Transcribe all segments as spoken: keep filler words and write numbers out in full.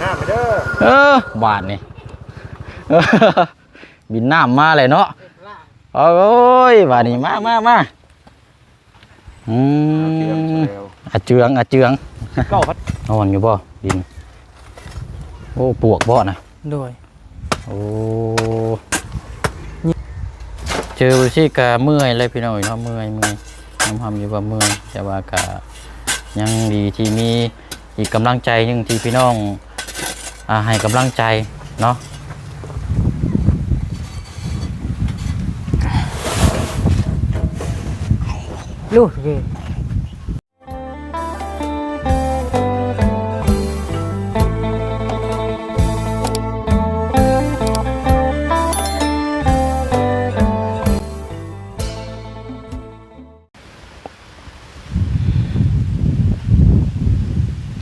น้ำไปเด้อ เออบาดนี่ บินน้ำมาเลยเนาะ โอ้ย บาดนี้ มามามา อืม อาเจือง อาเจือง เก้าพัน นอนอยู่บ่ ดิน โอ้ ปวกบ่นะ โดย โอ้ เจอไปสิกะเมื่อยเลยพี่น้องเนาะ เมื่อย เมื่อย น้ำหำอยู่ว่าเมื่อย แต่ว่ากะยังดีที่มีอีกกำลังใจหนึ่งที่พี่น้อง อ่า ให้กำลังใจเนาะ ลูก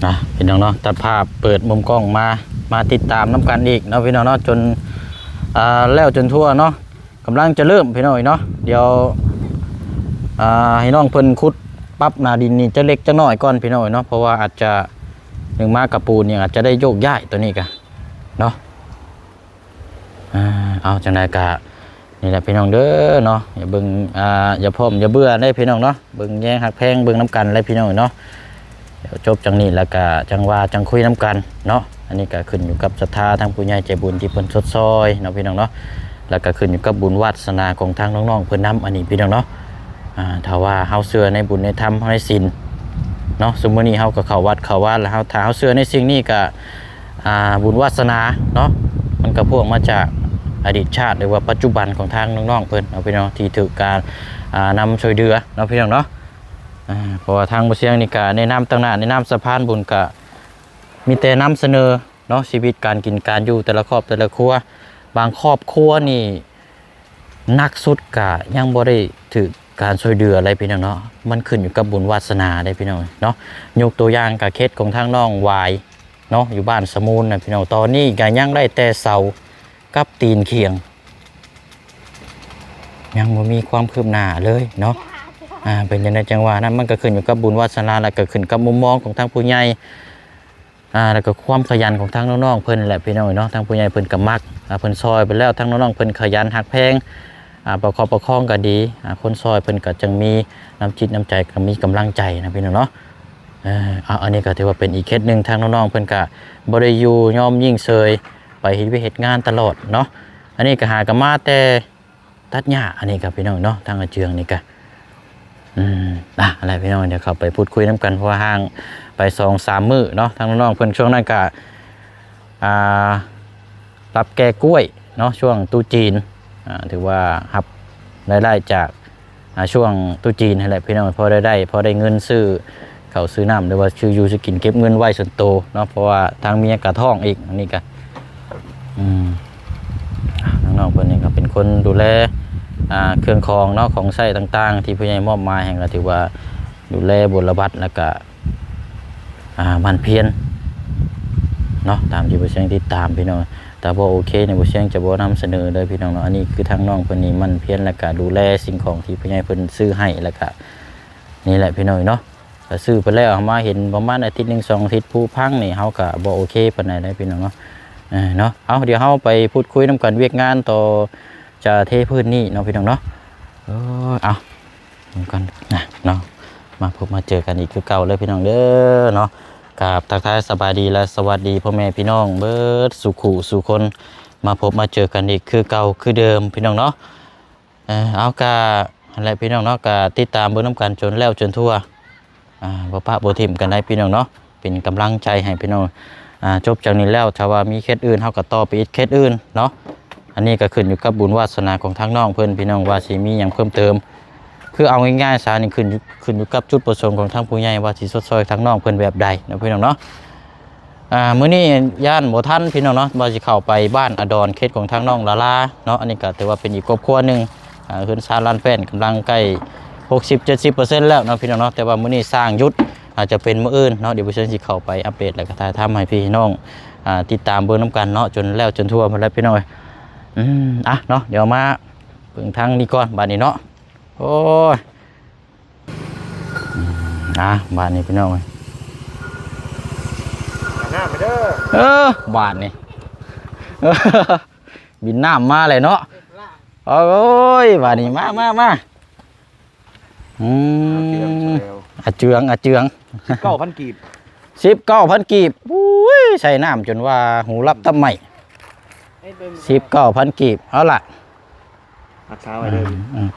นะพี่น้องเนาะ ตัดภาพเปิดมุมกล้องมา มาติดตามน้ำกันอีกเนาะพี่น้องเนาะ จน อ่า แล้วจนทั่วเนาะ กำลังจะเริ่มพี่น้องเนาะ เดี๋ยว อ่า ให้น้องเพิ่นขุดปรับหน้าดินนี่จะเล็กจะน้อยก่อนพี่น้องเนาะ เพราะว่าอาจจะ หนึ่งมากระปูนนี่อาจจะได้โยกย้ายตัวนี้กะเนาะ อ่า เอาจังใดกะ นี่แหละพี่น้องเด้อเนาะ อย่าเบิ่ง อ่า อย่าพร้อมอย่าเบื่อได้พี่น้องเนาะ เบิ่งแยงหักแพงเบิ่งน้ำกันเลยพี่น้องเนาะ เดี๋ยวจบจังนี้แล้วกะจังว่าจังคุยน้ำกันเนาะ อันนี้กะขึ้นอยู่กับศรัทธาทางผู้ใหญ่ใจบุญที่เพิ่นสดซอยเนาะพี่น้องเนาะ แล้วกะขึ้นอยู่กับบุญวาสนาของทางน้องๆเพิ่นนำ อันนี้พี่น้องเนาะ อ่า ถ้าว่าเฮาเชื่อในบุญในธรรม เฮาในศีลเนาะ ซุมื้อนี้เฮากะเข้าวัดเข้าวาแล้วเฮา ถ้าเฮาเชื่อในสิ่งนี้กะ อ่า บุญวาสนาเนาะ มันกะพ่วงมาจากอดีตชาติหรือว่าปัจจุบันของทางน้องๆเพิ่นเนาะพี่น้อง ที่ถือการ อ่า นำช่วยเหลือเนาะพี่น้องเนาะ อ่า เพราะว่าทางบ่เสียงนี่กะในนามตั้งหน้าในนามสะพานบุญกะมีแต่นำเสนอเนาะ ชีวิตการกินการอยู่แต่ละครอบแต่ละครัว บางครอบครัวนี่หนักสุดกะยังบ่ได้ถือการช่วยเหลืออะไรพี่น้องเนาะ มันขึ้นอยู่กับบุญวาสนาได้พี่น้องเนาะ ยกตัวอย่างกะเคสของทางน้องหวายเนาะ อยู่บ้านสะมูลนะพี่น้อง ตอนนี้กะยังได้แต่เสากับตีนเคียง ยังบ่มีความคืบหน้าเลยเนาะ อ่า เป็นจังใดจังว่านั้น มันกะขึ้นอยู่กับบุญวาสนา แล้วกะขึ้นกับมุมมองของทางผู้ใหญ่ อ่า แล้วกะความขยันของทางน้องๆเพิ่นแหละพี่น้องเนาะ ทางผู้ใหญ่เพิ่นกะมัก อ่า เพิ่นซอยไปแล้ว ทางน้องๆเพิ่นขยันฮักแพง อ่า ประคับประคองกะดี อ่า คนซอยเพิ่นกะจังมีน้ำจิตน้ำใจ กะมีกำลังใจนะพี่น้องเนาะ เออ เอา อันนี้กะถือว่าเป็นอีกเคสหนึ่ง ทางน้องๆเพิ่นกะบ่ได้อยู่ยอมยิ่งเซย ไปเฮ็ดเวียกเฮ็ดงานตลอดเนาะ อันนี้กะหากะมาแต่ ตัดหญ้า อันนี้กะพี่น้องเนาะ ทางอาเจืองนี่กะ อืม อ่ะ อะไรพี่น้อง เดี๋ยวเข้าไปพูดคุยน้ำกัน เพราะว่าห่างไปสองสามมื้อเนาะ ทางน้องๆเพิ่นช่วงนั้นกะ อ่า รับแก้กล้วยเนาะ ช่วงตรุษจีน อ่า ถือว่ารับรายได้จาก อ่า ช่วงตรุษจีนนั่นแหละพี่น้อง พอได้ได้ พอได้เงินซื้อข้าวซื้อน้ำ หรือว่าซื้ออยู่ซื้อกิน เก็บเงินไว้ส่วนตัวเนาะ เพราะว่าทางเมียกะท้องอีก อันนี้กะ อืม น้องๆเพิ่นนี่กะเป็นคนดูแล อ่า เครื่องของเนาะ ของใช้ต่างๆ ที่ผู้ใหญ่มอบหมายให้กะถือว่าดูแลบรบัด แล้วกะ อ่า หมั่นเพียรเนาะ ตามที่บ่เสียงติดตามพี่น้อง ถ้าบ่โอเคเนี่ยบ่เสียงจะบ่นำเสนอเด้อพี่น้องเนาะ อันนี้คือทางน้องเพิ่นนี่หมั่นเพียร แล้วกะดูแลสิ่งของที่ผู้ใหญ่เพิ่นซื้อให้ แล้วกะ นี่แหละพี่น้องเนาะ กะซื้อไปแล้ว เอามาเห็นประมาณอาทิตย์หนึ่งสองอาทิตย์ผุพังนี่ เฮากะบ่โอเคปานใดเด้อพี่น้องเนาะ เออ เนาะ เอา เดี๋ยวเฮาไปพูดคุยนำกัน เวียกงานต่อ จะเทพื้นนี่เนาะพี่น้องเนาะ เออ เอา นำกันนะเนาะ มาพบมาเจอกันอีกคือเก่าเลยพี่น้องเด้อเนาะ กราบทักทายสบายดีและสวัสดีพ่อแม่พี่น้องเบิดสู่คู่สู่คน มาพบมาเจอกันอีกคือเก่าคือเดิมพี่น้องเนาะ เออ เอากะ นั่นแหละพี่น้องเนาะ กะติดตามเบิ่งนำกันจนแล้วจนทั่ว อ่า บ่ปะบ่ถิ่มกันได้พี่น้องเนาะ เป็นกำลังใจให้พี่น้อง อ่า จบจากนี้แล้ว ถ้าว่ามีเคสอื่น เฮากะต่อไปอีกเคสอื่นเนาะ อันนี้กะขึ้นอยู่กับบุญวาสนาของทางน้องเพิ่นพี่น้อง ว่าสิมีหยังเพิ่มเติม คือเอาง่ายๆซะ นี่ขึ้นอยู่ ขึ้นอยู่กับจุดประสงค์ของทางผู้ใหญ่ ว่าสิชดเชยทางน้องเพิ่นแบบใดเนาะพี่น้องเนาะ อ่า มื้อนี้ย่านบ่ทันพี่น้องเนาะ ว่าสิเข้าไปบ้านอดอน เคสของทางน้องลาลาเนาะ อันนี้กะถือว่าเป็นอีกครอบครัวหนึ่ง อ่า เฮือนซาลานแป้นกำลังใกล้หกสิบเจ็ดสิบเปอร์เซ็นต์แล้วเนาะพี่น้องเนาะ แต่ว่ามื้อนี้ช่างหยุด อาจจะเป็นมื้ออื่นเนาะ เดี๋ยวบ่เชิงสิเข้าไปอัปเดต แล้วกะถ่ายทำให้พี่น้อง อ่า ติดตามเบิ่งนำกันเนาะ จนแล้วจนทั่วหมดแล้วพี่น้องเอ้ย อืม อ่ะเนาะ เดี๋ยวมาเบิ่งทางนี้ก่อน บาดนี้เนาะ โอ้ย อืม อ่ะ บาดนี้พี่น้องเอ้ย น้ำไปเด้อ เออบาดนี่ เออ บินน้ำมาเลยเนาะ โอ้ย บาดนี้ มามามา อืม อาเจือง อาเจือง สิบเก้าพันกีบ สิบเก้าพันกีบ อุ้ย ใส่น้ำจนว่าหูรับตำไหม สิบเก้าพันกีบ เอาล่ะ รักษาไว้เลย อืม อืม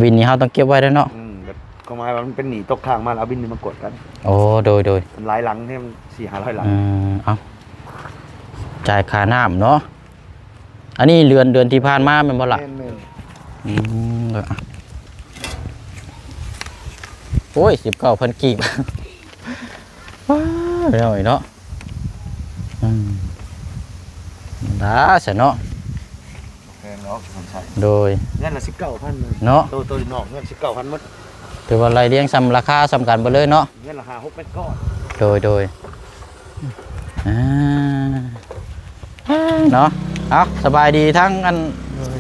บินนี้เราต้องเก็บไว้ด้วยเนาะ อืม แบบก็หมายว่ามันเป็นหนี้ตกค้างมาแล้วเอาบินนี้มากดกัน โอ้ โดย โดย มันหลายหลังเนี่ย มันสี่ห้าร้อยหลัง อืม เอา จ่ายค่าน้ำเนาะ อันนี้เดือน เดือนที่ผ่านมาแม่นบ่ล่ะ แม่นๆ อืม เดี๋ยว โอ้ย สิบเก้าพันกีบ ว้า เดี๋ยวเนาะ อืม ได้ซะเนาะ แพงเนาะ สงสัย โดย เงินละสิบเก้าพัน เนาะ โต โตนอกเงินสิบเก้าพันหมด ถือว่าไล่เรียงส่ำราคาส่ำกันไปเลยเนาะ เงินละห้าหกเม็ดก้อน โดย โดย อ่า เนาะ เอา สบายดีทั้งอัน โดย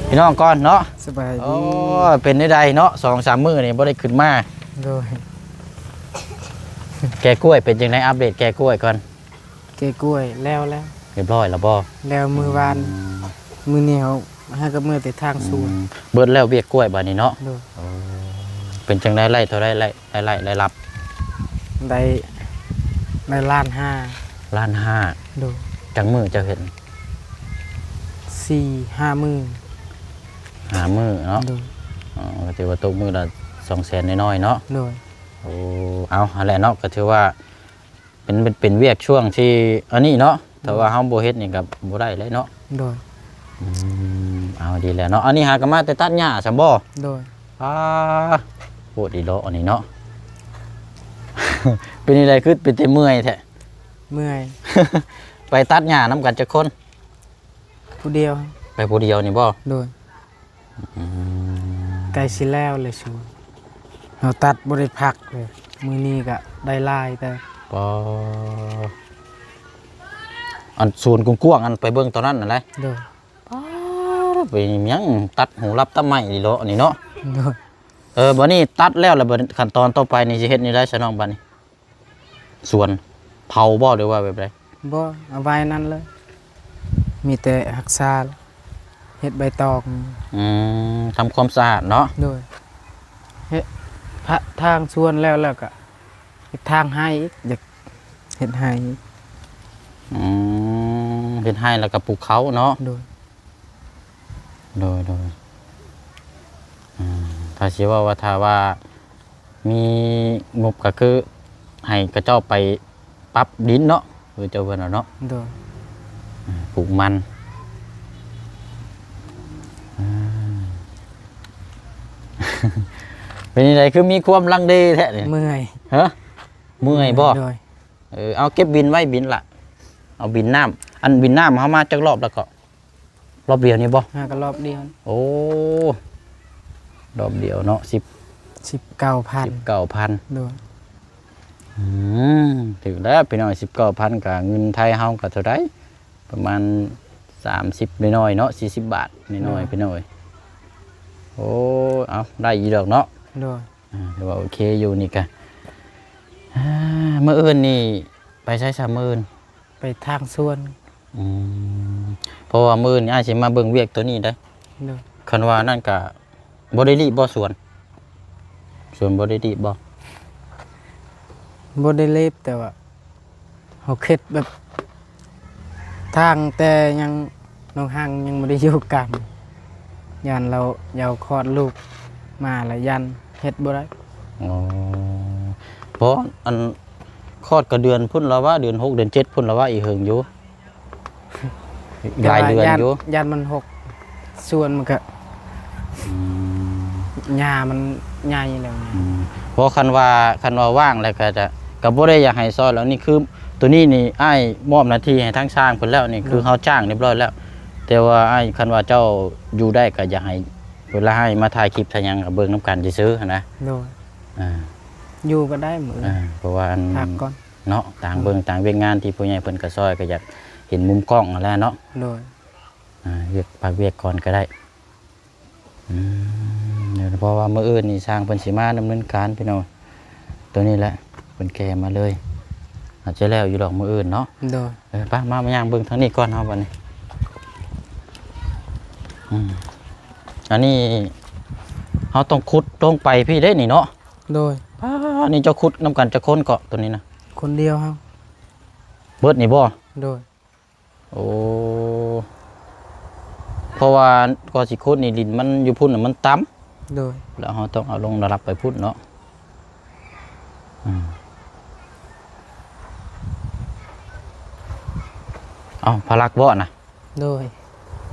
พี่น้องก่อนเนาะ สบายดี โอ้ เป็นได้ใดเนาะ สองสามมื้อนี่บ่ได้ขึ้นมา โดย แกะกล้วยเป็นจังได๋ อัปเดตแกะกล้วยก่อน แกะกล้วยแล้วแล้ว เรียบร้อยแล้วบ่ แล้วมื้อวาน อืม มื้อนี้เฮา หากับมื้อแต่ทางสวน อืม เบิดแล้วเวียกกล้วยบาดนี้เนาะ โดย โอ้ เป็นจังได๋ ไร่เท่าใด๋ ไร่ ไร่ ไร่ ไร่รับ ได้ ได้ล้านห้า ล้านห้า โดย จักมื้อเจ้าเฮ็ด สี่ห้ามื้อ ห้ามื้อเนาะ โดย อ๋อ ก็ถือว่าตกมื้อละสองแสนน้อยๆเนาะ โดย โอ้ เอา หั่นแหละเนาะ ก็ถือว่า เป็น เป็น เป็นเวียกช่วงที่อันนี้เนาะ ถ้าว่า อืม เฮาบ่เฮ็ดนี่ก็บ่ได้เลยเนาะ โดย อืม เอาดีแล้วเนาะ อันนี้หาก็มาแต่ตัดหญ้าซั่นบ่ โดย อ่า โพดอีหลีอันนี้เนาะ เป็นจังได๋ คือเป็นแต่เมื่อยแท้ เมื่อย ไปตัดหญ้านำกันจักคน ผู้เดียว ไปผู้เดียวนี่บ่ โดย อืม ใกล้สิแล้วเลยสวน เฮาตัดบ่ได้พักเลย มื้อนี้ก็ได้หลายแต่ ปอ อันสวนกว้างๆ อันไปเบิ่งตอนนั้นนั่นแหละ โดย ปอ ไปหยังตัดหูรับตำไม้อีหลีอันนี้เนาะ โดย เออ บัดนี้ตัดแล้ว แล้วบัดขั้นตอนต่อไปนี่สิเฮ็ดแนวใด๋ซะน้องบัดนี้ สวนเผาบ่ หรือว่าแบบใด๋ บ่ เอาไว้นั่นเลย มีแต่รักษา เฮ็ดใบตอง อืม ทำความสะอาดเนาะ โดย เฮ็ดพะ ทางสวนแล้ว แล้วก็เฮ็ดทางไฮ่อีก อยากเฮ็ดไฮ่อีก อืม เฮ็ดไฮ่แล้วก็ปลูกเขาเนาะ โดย โดย โดย อืม ถ้าสิเว้าว่า ถ้าว่ามีงบก็คือให้เขาเจ้าไปปรับดินเนาะ คือเจ้าเพิ่นว่าเนาะ โดย อืม ปลูกมัน อืม เป็นจังได๋ คือมีความลังเลแท้นี่ เมื่อย ฮะ เมื่อยบ่ โดย เออ เอาเก็บบินไว้บินละ เอาบินน้ำ อันบินน้ำเฮามาจักรอบแล้วก็ รอบเดียวนี่บ่ หาก็รอบเดียว โอ้ รอบเดียวเนาะ สิบ สิบเก้าพัน สิบเก้าพัน โดย อืม ถืกแล้วพี่น้อง สิบเก้าพัน ก็เงินไทยเฮาก็เท่าใด๋ ประมาณสามสิบน้อยๆเนาะ สี่สิบบาทน้อยๆ โดย พี่น้องเอ้ย โอ้ เอา ได้อยู่ดอกเนาะ โดย อ่า ถือว่าโอเคอยู่นี่กะ อ่า มื้ออื่นนี่ไปไสซะมื้ออื่น ไปทางสวน อืม เพราะว่ามื้ออื่นอ้ายสิมาเบิ่งเวียกตัวนี้ได้ โดย คันว่านั่นกะบ่ได้รีบบ่สวน สวนบ่ได้รีบบ่ บ่ได้รีบ แต่ว่าเฮาคิดแบบ ทางแต่ยังน้องฮังยังบ่ได้อยู่กลาง ย่านเรา เยาคลอดลูกมาแล้วย่านเฮ็ดบ่ได้ อ๋อ เพราะอันคลอดก็เดือนพุ้นละวะ เดือนหก เดือนเจ็ดพุ้นละวะ อีกเหิงอยู่ อีกหลายเดือนอยู่ แต่ว่าย่าน ย่านมันหก สวนมันก็ อืม หญ้ามันใหญ่แล้วไง อืม เพราะคันว่า คันว่าว่างแล้วก็จะ ก็บ่ได้อยากให้ซอยแล้ว นี่คือ ตัวนี้นี่อ้ายมอบหน้าที่ให้ทางช่างเพิ่นแล้ว นี่คือ โดย เฮาจ้างเรียบร้อยแล้ว แต่ว่าอ้าย คันว่าเจ้าอยู่ได้ก็อยากให้ เวลาอ้ายมาถ่ายคลิปถ่ายหยังก็เบิ่งนำกันซื่อๆหั้นนะ โดย อ่า อยู่ก็ได้มื้อ อ่า เพราะว่าอัน พักก่อน เนาะ ต่างเบิ่ง อืม ต่างเวียกงานที่ผู้ใหญ่เพิ่นก็ซอย ก็อยากเห็นมุมกล้องหั้นแหละเนาะ โดย อ่า เวียก พักเวียกก่อนก็ได้ อืม เดี๋ยว เพราะว่ามื้ออื่นนี่ช่างเพิ่นสิมาดำเนินการพี่น้อง ตัวนี้แหละ เพิ่นแกะมาเลย อาจจะแล้วอยู่ดอกมื้ออื่นเนาะ โดย เออ ไป มา มาย่างเบิ่งทางนี้ก่อนเฮาบัดนี้ อืม อันนี้เฮาต้องขุดลงไปพี้เด้นี่เนาะ โดย ป๊า นี่เจ้าขุดนำกันจักคนเกาะตัวนี้นะ คนเดียวครับ เบิดนี่บ่ โดย โอ้ เพราะว่าก็สิขุดนี่ดินมันอยู่พุ้นน่ะมันต่ำ โดย แล้วเฮาต้องเอาลงระดับไปพุ้นเนาะ อืม เอ้า พลักบ่นะ โดย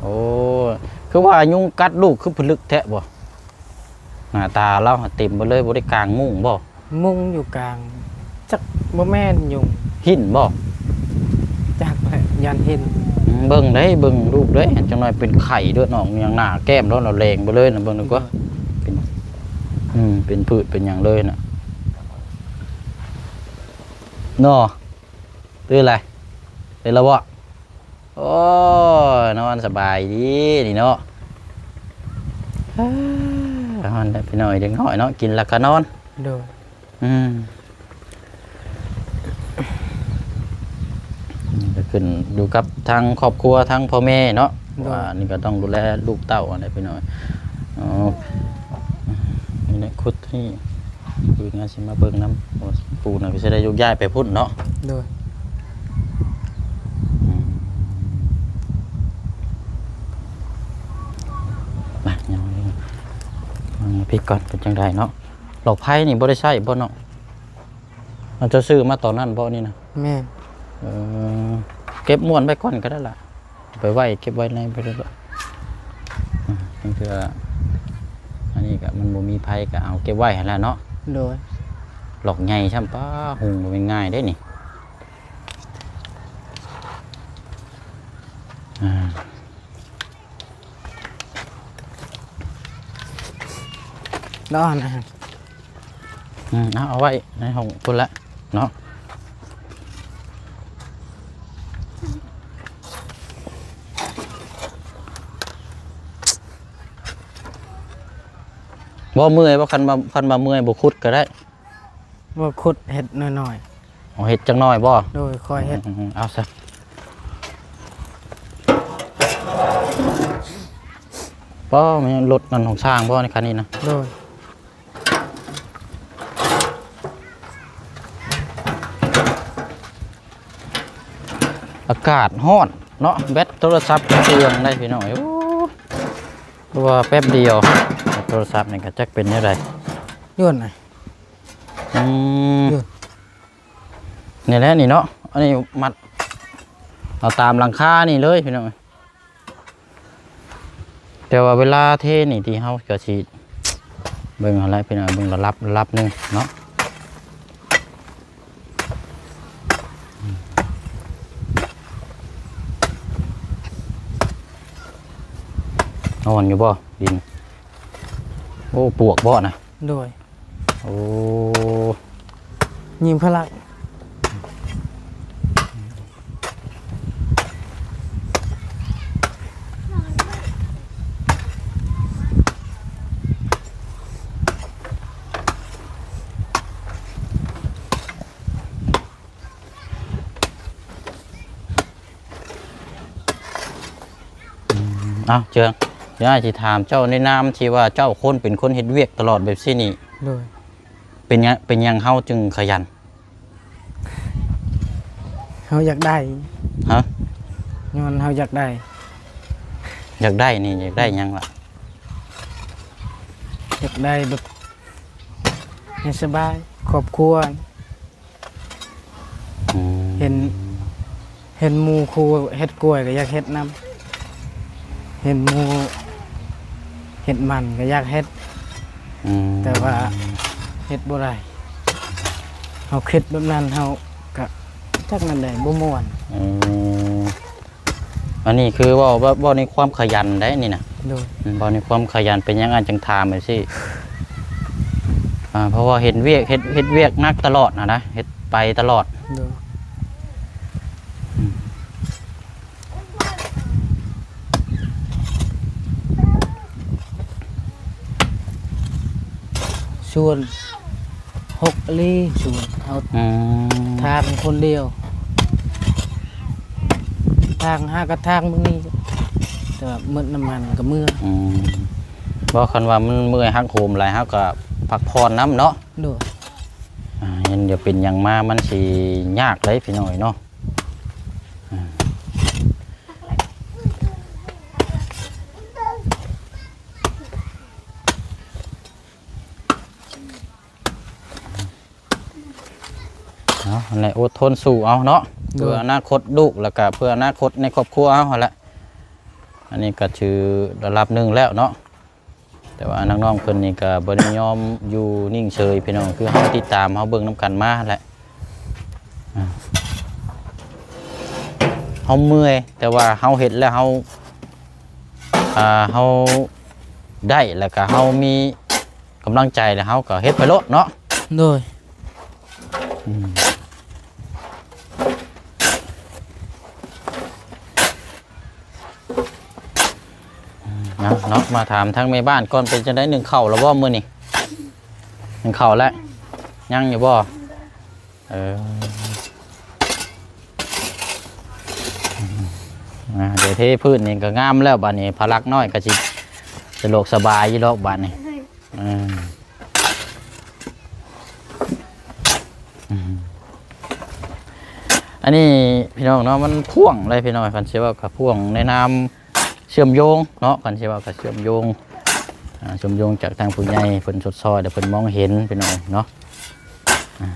โอ้ คือว่ายุงกัดลูกคือผลึกแท้บ่ หน้าตาเราเต็มไปเลย บ่ได้กางมุ้งบ่ มุ้งอยู่กลาง จักบ่แม่นยุง หินบ่ จักแหละ ย่านหิน อืม เบิ่งเด้ เบิ่งลูกเด้ จังหน่อยเป็นไข้เลือดออกอย่างหน้า แก้มเราแดงไปเลยนะ เบิ่งดูกว่า โดย เป็น อืม เป็นผื่นเป็นหยังเลยนะ เนาะ ตื่นเลย ตื่นแล้วบ่ โอ้ย นอนสบายดีนี่เนาะ เอ้อนอนได้ไปหน่อยเด็กน้อยเนาะ กินแล้วก็นอน โดย อืม ก็ขึ้นอยู่กับทางครอบครัว ทางพ่อแม่เนาะ โดย ว่านี่ก็ต้องดูแลลูกเต้าอะไรไปหน่อย อ๋อ นี่แหละขุดนี่ คืองานสิมาเบิ่งนำ ว่าปูน่ะก็สิได้ยกย้ายไปพุ้นเนาะ โดย อืม มา ยัง ยังพลิกก่อน เป็นจังใดเนาะ หลอกไพ่นี่บ่ได้ใช้บ่เนาะ เอา เจ้าซื้อมาตอนนั้นบ่นี่นะ แม่น เออ เก็บม้วนไว้ก่อนก็ได้ล่ะ ไปไว้ เก็บไว้ในไปเลยล่ะ อ่า นี่คือ อันนี้ก็มันบ่มีไผก็เอาเก็บไว้หั่นล่ะเนาะ โดย หลอกใหญ่ซ้ำ ป๊า หุงบ่แม่นง่ายเด้นี่ อ่า นอนนะ อืม เอา เอาไว้ในห้องพุ้นละเนาะ บ่เมื่อยบ่ คันบ่ คันบ่เมื่อยบ่ขุดก็ได้ บ่ขุดเฮ็ดน้อยๆ เอาเฮ็ดจักหน่อยบ่ โดย ค่อยเฮ็ด อืมๆๆ เอาซะ ป้อ แม่นรถนั่นของช่างบ่ ในคันนี้นะ โดย อากาศร้อนเนาะ แบตโทรศัพท์เสื่อมได้พี่น้อง โอ้ เพราะว่าแป๊บเดียว โทรศัพท์นี่ก็จักเป็นแนวใด ย้อนนะ อืม ย้อน นี่แหละนี่เนาะ อันนี้มัด เอาตามหลังคานี่เลยพี่น้อง แต่ว่าเวลาเทนี่ที่เฮาก็สิเบิ่งเอาละพี่น้อง เบิ่งระดับ ระดับหนึ่งเนาะ อ่อนอยู่บ่ ดิน โอ้ ปวกบ่นะ โดย โอ้ ยิงพลัก อืม เอ้า เจิง เดี๋ยวอ้ายสิถามเจ้าในนามที่ว่าเจ้าคนเป็นคนเฮ็ดเวียกตลอดแบบซี่นี่ โดย เป็นหยัง เป็นหยังเฮาจึงขยัน เฮาอยากได้ ฮะ ย้อนเฮาอยากได้ อยากได้นี่ อยากได้หยังล่ะ อยากได้แบบให้สบาย ครอบครัว อืม เห็น เห็นหมู่คู่เฮ็ดกล้วยก็อยากเฮ็ดนำ เห็นหมู่เฮ็ดมันก็อยากเฮ็ด อืม แต่ว่าเฮ็ดบ่ได้ เฮาคิดแบบนั้น เฮาก็จักแนวใด บ่ม่วน อืม อันนี้คือเว้า เว้า เว้าในความขยันได้นี่นะ โดย อืม เว้าในความขยัน เป็นหยังอ้ายจังถามจั่งซี่ อ่า เพราะว่าเห็นเวียก เฮ็ด เฮ็ดเวียกหนักตลอดนะนะ เฮ็ดไปตลอด โดย อืม ส่วนหกอีหลี ส่วนเฮา อืม ทางคนเดียว ทางหากระทางมื้อนี้ แต่ว่าหมดน้ำมันก็เมือ อืม บ่ คันว่ามันเมื่อยหักโหมหลาย เฮาก็พักผ่อนนำเนาะ โดย อ่า เห็นเดี๋ยวเป็นหยังมา มันสิยากเลยพี่น้องเอ้ยเนาะ อ่า เอา นั่นแหละ อดทนสู้เอาเนาะ โดย เพื่ออนาคตลูก แล้วก็เพื่ออนาคตในครอบครัวเฮาหั่นแหละ อันนี้ก็ถือระดับหนึ่งแล้วเนาะ แต่ว่าน้องๆเพิ่นนี่ก็บ่ได้ยอมอยู่นิ่งเฉยพี่น้อง คือเฮาติดตาม เฮาเบิ่งนำกันมาแหละ อ่า เฮาเมื่อย แต่ว่าเฮาเฮ็ดแล้วเฮา อ่า เฮาได้ แล้วก็เฮามีกำลังใจ แล้วเฮาก็เฮ็ดไปโลดเนาะ โดย อืม เนาะ เนาะ มาถามทางแม่บ้านก่อน เป็นจั่งใด นึ่งข้าวแล้วบ่มื้อนี้ นึ่งข้าวแล้ว ยังอยู่บ่ เออ อ่า เดี๋ยวเทพื้นนี่ก็งามแล้ว บัดนี้พลักน้อยก็สิสะดวกสบายอยู่ดอกบัดนี้ อ่า อืม อันนี้พี่น้องเนาะ มันพ่วงเลยพี่น้อง คันสิเว้าก็พ่วงในนามเชื่อมโยงเนาะ คันสิเว้าก็เชื่อมโยง อ่า เชื่อมโยงจากทางผู้ใหญ่เพิ่นชดซอย แล้วเพิ่นมองเห็นพี่น้องเนาะ อ่า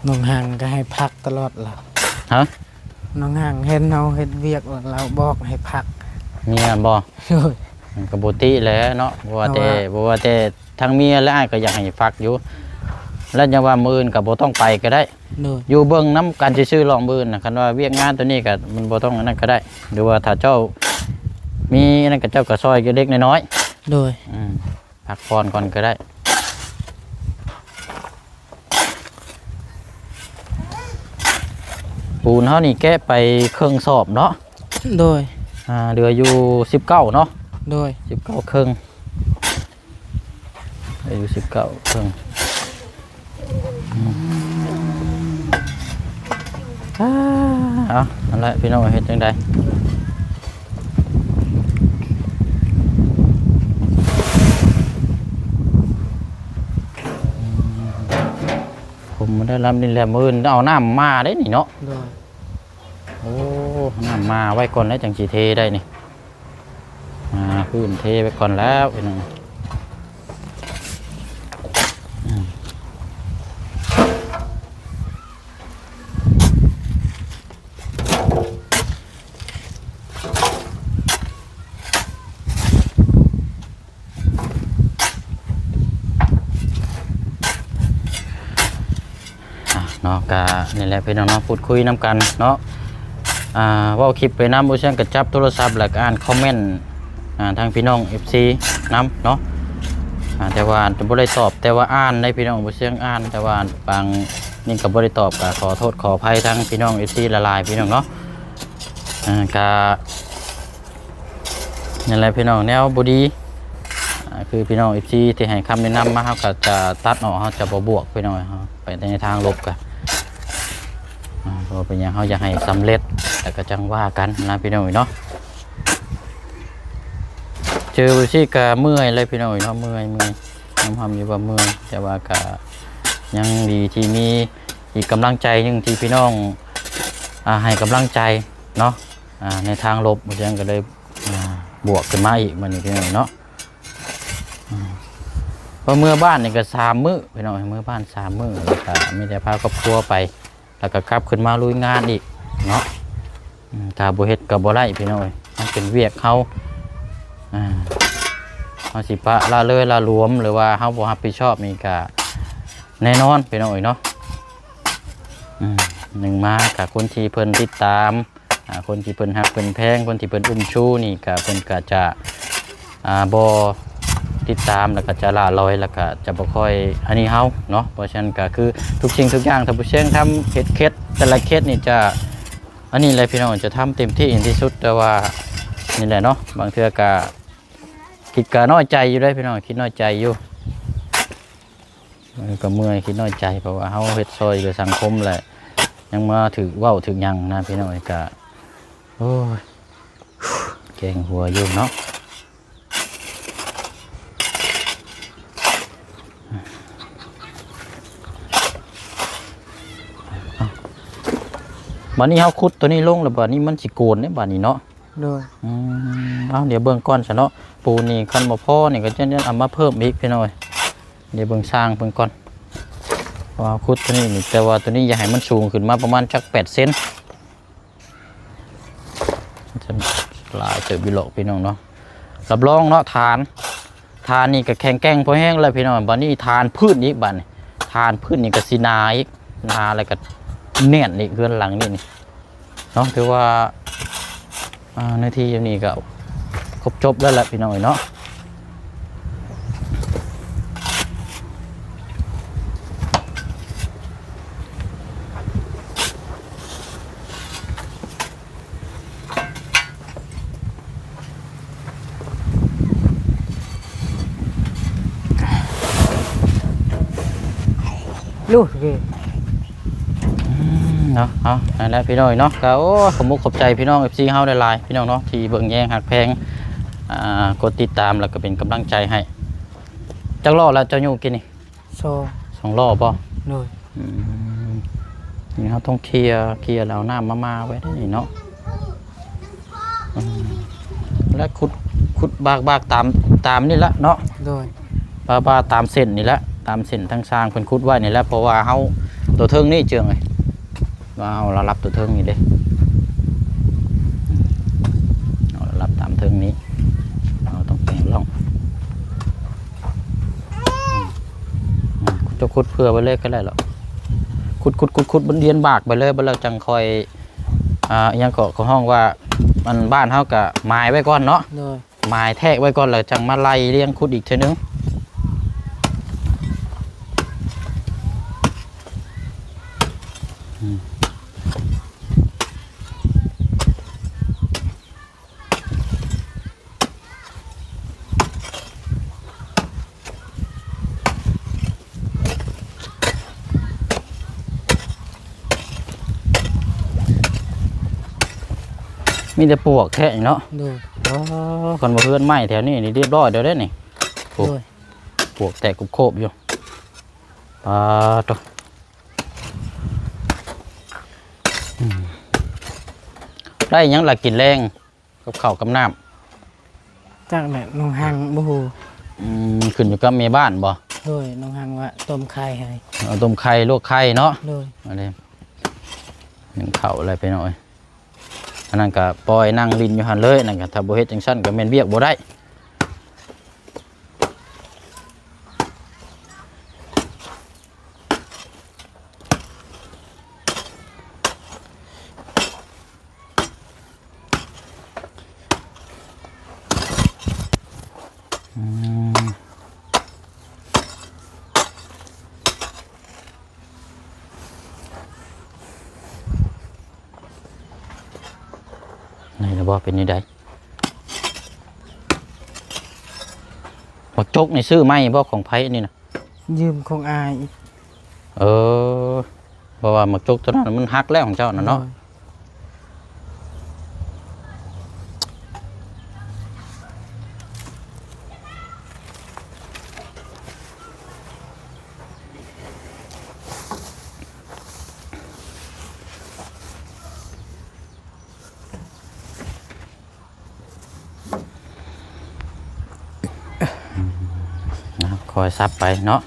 น้องหังก็ให้พักตลอดล่ะ ฮะ น้องหังเห็นเฮาเฮ็ดเวียกแล้วลาวบอกให้พัก มีอันบ่ โดย มันก็บ่ติแหละเนาะ บ่ว่าแต่ เพราะว่า บ่ว่าแต่ทางเมียและอ้ายก็อยากให้พักอยู่ แล้วยังว่ามื้ออื่นก็บ่ต้องไปก็ได้ โดย อยู่เบิ่งนำกันซื่อๆ ลองมื้ออื่นน่ะ คันว่าเวียกงานตัวนี้ก็มันบ่ต้องอันนั้นก็ได้ หรือว่าถ้าเจ้ามีอันนั้นก็เจ้าก็ซอยเล็กๆน้อยๆ โดย อืม พักผ่อนก่อนก็ได้ ปูนเฮานี่แกะไปเครื่องสอบเนาะ โดย อ่า เหลืออยู่สิบเก้าเนาะ โดย สิบเก้าเครื่อง เหลืออยู่สิบเก้าเครื่อง อืม อ่า เอา นั่นแหละพี่น้อง เฮ็ดจั่งใด ผมได้ลำนี่แหละ มื้ออื่นเอาน้ำมาได้นี่เนาะ โดย โอ้ น้ำมาไว้ก่อนแล้วจั่งสิเทได้นี่ อ่า พื้นเทไว้ก่อนแล้วพี่น้อง อืม อ่ะเนาะ ก็นี่แหละพี่น้องเนาะ พูดคุยนำกันเนาะ อ่า เว้าคลิปไปนำ บ่เสียงก็จับโทรศัพท์แล้วก็อ่านคอมเมนต์ อ่า ทางพี่น้อง เอฟซี นำเนาะ อ่า แต่ว่าจะบ่ได้ตอบ แต่ว่าอ่านได้พี่น้อง บ่เสียงอ่าน แต่ว่าบางนี่ก็บ่ได้ตอบ ก็ขอโทษขออภัยทางพี่น้อง เอฟซี หลายๆ พี่น้องเนาะ อ่า ก็ นั่นแหละพี่น้อง แนวบ่ดี อ่า คือพี่น้อง เอฟซี ที่ให้คำแนะนำมา เฮาก็จะตัดออก เฮาจะบ่บวกพี่น้อง เฮาไปในทางลบก็ อ่า เพราะว่าเป็นหยัง เฮาอยากให้สำเร็จ แล้วก็จั่งว่ากันนะพี่น้องเนาะ เจอบ่ซี่ก็เมื่อยเลยพี่น้องเนาะ เมื่อย เมื่อย ยอมรับอยู่ว่าเมื่อย แต่ว่าก็ยังดีที่มีอีกกำลังใจหนึ่งที่พี่น้อง อ่า ให้กำลังใจเนาะ อ่า ในทางลบ บ่เสียงก็เลย อ่า บวกขึ้นมาอีกมื้อนี้พี่น้องเนาะ อ่า พอเมือบ้านนี่ก็สามมื้อพี่น้อง เมือบ้านสามมื้อ แล้วก็มีแต่พาครอบครัวไป แล้วก็กลับขึ้นมาลุยงานอีกเนาะ อืม ถ้าบ่เฮ็ดก็บ่ได้พี่น้องเอ้ย มันเป็นเวียกเฮา อ่า เฮาสิปะละเลยละหลวม หรือว่าเฮาบ่รับผิดชอบนี่ก็แน่นอนพี่น้องเอ้ยเนาะ อืม หนึ่งมาก็คนที่เพิ่นติดตาม อ่า คนที่เพิ่นฮักเพิ่นแพง คนที่เพิ่นอุ้มชูนี่ก็ เพิ่นก็จะ อ่า บ่ติดตาม แล้วก็จะละลอย แล้วก็จะบ่ค่อยอันนี้เฮาเนาะ เพราะฉะนั้นก็คือทุกสิ่งทุกอย่าง ถ้าผู้เสียงทำเฮ็ดเคสแต่ละเคสนี่จะ อันนี้แหละพี่น้อง จะทำเต็มที่ที่สุด แต่ว่านี่แหละเนาะ บางเทื่อก็ คิดก็น้อยใจอยู่เด้พี่น้อง คิดน้อยใจอยู่ มันก็เมื่อยคิดน้อยใจ เพราะว่าเฮาเฮ็ดซอยเหลือสังคมแหละ ยังมาถืกเว้าถืกหยังนะพี่น้อง ก็ โอ้ย แกงหัวอยู่เนาะ บัดนี้เฮาขุดตัวนี้ลงแล้ว บัดนี้มันสิโกนเด้บัดนี้เนาะ โดย อืม เอา เดี๋ยวเบิ่งก่อนซะเนาะ ปูนนี่คันบ่พอนี่ก็จะเอามาเพิ่มอีกพี่น้องเอ้ย เดี๋ยวเบิ่งช่างเพิ่นก่อน ว่าขุดตัวนี้นี่ แต่ว่าตัวนี้อยากให้มันสูงขึ้นมาประมาณจักแปดเซน หลายเติบอยู่หรอกพี่น้องเนาะ รับรองเนาะ ฐาน ฐานนี่ก็แข็งแกร่งพอแฮงแล้วพี่น้อง บัดนี้ฐานพื้นอีกบัดนี้ ฐานพื้นนี่ก็สิหนาอีก หนาแล้วก็แน่นอีก เฮือนหลังนี้นี่ เนาะ ถือว่า อ่า ในที่นี้ก็ครบจบแล้วแหละพี่น้องเนาะ ลูกเว้ย อืม เนาะ เอา นั่นแหละพี่น้องเนาะ ก็ โอ้ ขอบมุกขอบใจพี่น้อง เอฟซี เฮาหลายๆ พี่น้องเนาะ ที่เบิ่งแยงฮักแพง อ่า กดติดตามแล้วก็เป็นกำลังใจให้ จักรอบแล้วเจ้าอยู่กินนี่ สอง สองรอบบ่ โดย อืม นี่เฮาต้องเคลียร์ เคลียร์แล้วเอาน้ำมา มาไว้ได้นี่เนาะ อืม แล้วขุด ขุดบากๆ ตาม ตามนี่ละเนาะ โดย บากๆ ตามเส้นนี่ละ ตามเส้นทางช่างเพิ่นขุดไว้นี่ละ เพราะว่าเฮา ตัวเทิงนี่เจิงไง ว่าเอาระดับตัวเทิงนี่เด้ เอาระดับตามเทิงนี้ เราต้องแปลงร่อง อืม จะขุดเผื่อไว้เลยก็ได้หรอก ขุด ขุด ขุด ขุด บนเดียนบากไปเลย บนเราจังคอย อ่า อิหยังเกาะเขาห้องว่า มันบ้านเฮาก็หมายไว้ก่อนเนาะ โดย หมายแทกไว้ก่อน แล้วจังมาไล่เรียงขุดอีกเทื่อนึง อืม มีแต่ปวกแท้เนาะ โดย อ๋อ คันบ่เฮือนไม้แถวนี้นี่เรียบร้อยแล้วเด้นี่ โอ้ โดย ปวกแตกโคบๆอยู่ อ่า โต อืม ได้หยังล่ะกินแลง กับข้าวกับน้ำ จักแหละ น้องฮังบ่ฮู้ อืม ขึ้นอยู่กับแม่บ้านบ่ โดย น้องฮังว่าต้มไข่ให้ เอาต้มไข่ลวกไข่เนาะ โดย อันนี้ นึ่งข้าวอะไรไปหน่อย อันนั้นก็ปล่อยนั่งเล่นอยู่หั่นเลย นั่นก็ถ้าบ่เฮ็ดจังซั่นก็แม่นเวียกบ่ได้ อืม นี่นะบ่ เป็นนี่ได บักจกนี่ซื้อใหม่บ่ ของไผอันนี้นะ ยืมของอ้าย เออ เพราะว่าบักจกตัวนั้นมันหักแล้วของเจ้าน่ะเนาะ โดย นะ คอยสับไปเนาะ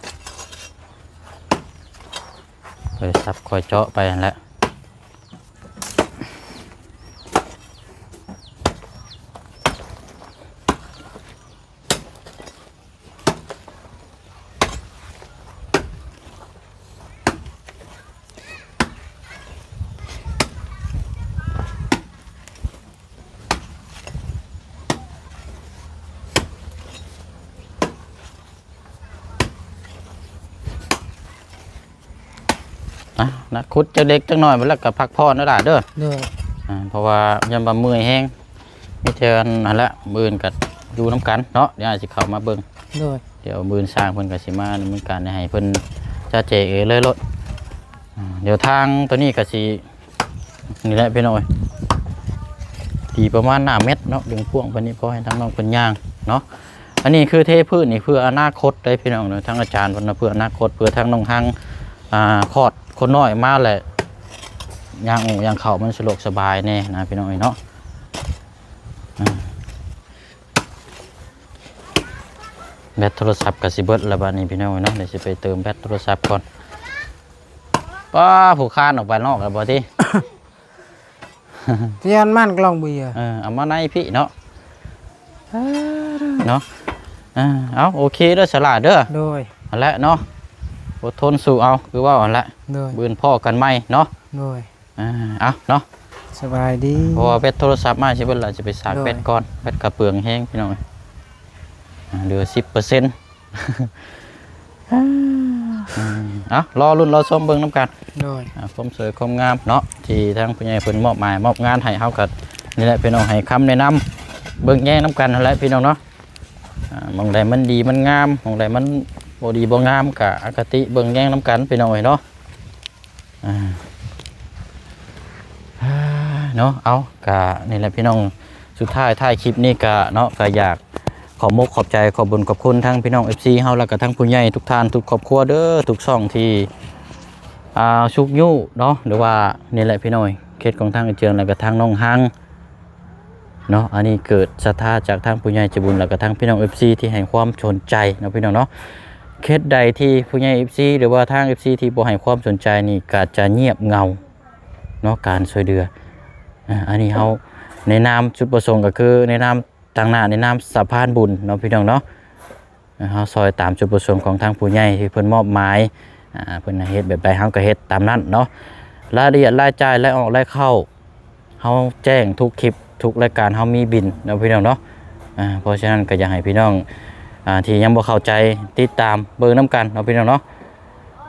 คอยสับ คอยเจาะไปนั่นแหละ อ่ะ นะ ขุดจักเล็กจักน้อยไปแล้วก็พักผ่อนเด้อล่ะเด้อ โดย อ่า เพราะว่าย่านว่าเมื่อยแฮง มีแต่อันนั้นแหละ มื้ออื่นก็อยู่นำกันเนาะ เดี๋ยวอาจสิเข้ามาเบิ่ง โดย เดี๋ยวมื้ออื่นช่างเพิ่นก็สิมาดำเนินการให้เพิ่น จะแจกเองเลยรถ อ่า เดี๋ยวทางตัวนี้ก็สิ นี่แหละพี่น้องเอ้ย ตีประมาณหน้าเม็ดเนาะ ดึงพ่วงไปนี่ พอให้ทางน้องเพิ่นย่างเนาะ อันนี้คือเทพื้นนี่เพื่ออนาคตได้พี่น้องเนาะ ทางอาจารย์เพิ่นว่าเพื่ออนาคต เพื่อทางน้องฮัง อ่า คลอดคนน้อยมาแหละ ย่างออกย่างเข้ามันสะดวกสบายแน่นะพี่น้องเอ้ยเนาะ อ่า แบตโทรศัพท์ก็สิเบิดแล้วบัดนี้พี่น้องเอ้ยเนาะ เดี๋ยวสิไปเติมแบตโทรศัพท์ก่อน ป้า ผู้ค้านออกไปนอกแล้วบ่ติ เตียนมันกล้องเบียร์ เออ เอามาในพี่เนาะ เนาะ อ่า เอา โอเคเด้อ สลาเด้อ โดย อันละเนาะ อดทนสู้เอา คือว่าอันละ โดย มื้ออื่นพ้อกันใหม่เนาะ โดย อ่า เอาเนาะ สบายดี เพราะว่าแบตโทรศัพท์มาสิเบิดละ จะไปสาก โดย แบตก่อน แบตกะเปลืองแฮงพี่น้อง อ่า เหลือสิบเปอร์เซ็นต์ อืม เอา รอลุ้นรอชมเบิ่งนำกัน โดย อ่า ความสวยความงามเนาะ ที่ทางผู้ใหญ่เพิ่นมอบหมายมอบงานให้เฮาก็ นี่แหละพี่น้อง ให้คำแนะนำเบิ่งแยงนำกันนั่นแหละพี่น้องเนาะ อ่า หม่องใดมันดีมันงาม หม่องใดมันบ่ดีบ่งามก็อคติเบิ่งแยงนำกันพี่น้องเอ้ยเนาะ อ่า เนาะ เอา กะนี่แหละพี่น้อง สุดท้ายท้ายคลิปนี้กะเนาะ กะอยากขอบมกขอบใจขอบบุญขอบคุณทั้งพี่น้อง เอฟซี เฮา แล้วก็ทั้งผู้ใหญ่ทุกท่านทุกครอบครัวเด้อ ทุกช่องที่ อ่า ชุกยู้เนาะ หรือว่านี่แหละพี่น้อง เคสของทางอาเจืองแล้วก็ทางน้องฮังเนาะ อันนี้เกิดศรัทธาจากทางผู้ใหญ่ใจบุญแล้วก็ทางพี่น้อง เอฟซี ที่ให้ความสนใจเนาะพี่น้องเนาะ เคสใดที่ผู้ใหญ่ เอฟซี หรือว่าทาง เอฟซี ที่บ่ให้ความสนใจนี่ก็จะเงียบเหงาเนาะ การช่วยเหลือ อ่า อันนี้เฮาในนามจุดประสงค์ก็คือในนาม ตั้งหน้าในนามสะพานบุญเนาะพี่น้องเนาะ เฮาซอยตามจุดประสงค์ของทางผู้ใหญ่ที่เพิ่นมอบหมาย อ่า เพิ่นให้เฮ็ดแบบใดเฮาก็เฮ็ดตามนั้นเนาะ รายละเอียดรายจ่ายรายออกรายเข้า เฮาแจ้งทุกคลิปทุกรายการ เฮามีบิลเนาะพี่น้องเนาะ อ่า เพราะฉะนั้นก็อยากให้พี่น้อง อ่า ที่ยังบ่เข้าใจติดตามเบิ่งนำกันเนาะพี่น้องเนาะ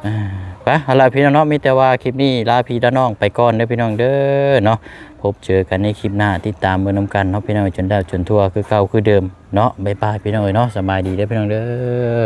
อ่า ไป เอาล่ะพี่น้องเนาะ มีแต่ว่าคลิปนี้ลาพี่ลาน้องไปก่อนเด้อพี่น้องเด้อเนาะ พบเจอกันในคลิปหน้า ติดตามเบิ่งนำกันเนาะพี่น้อง จนได้จนทั่วคือเก่าคือเดิมเนาะ บ๊ายบายพี่น้องเอ้ยเนาะ สบายดีเด้อพี่น้องเด้อ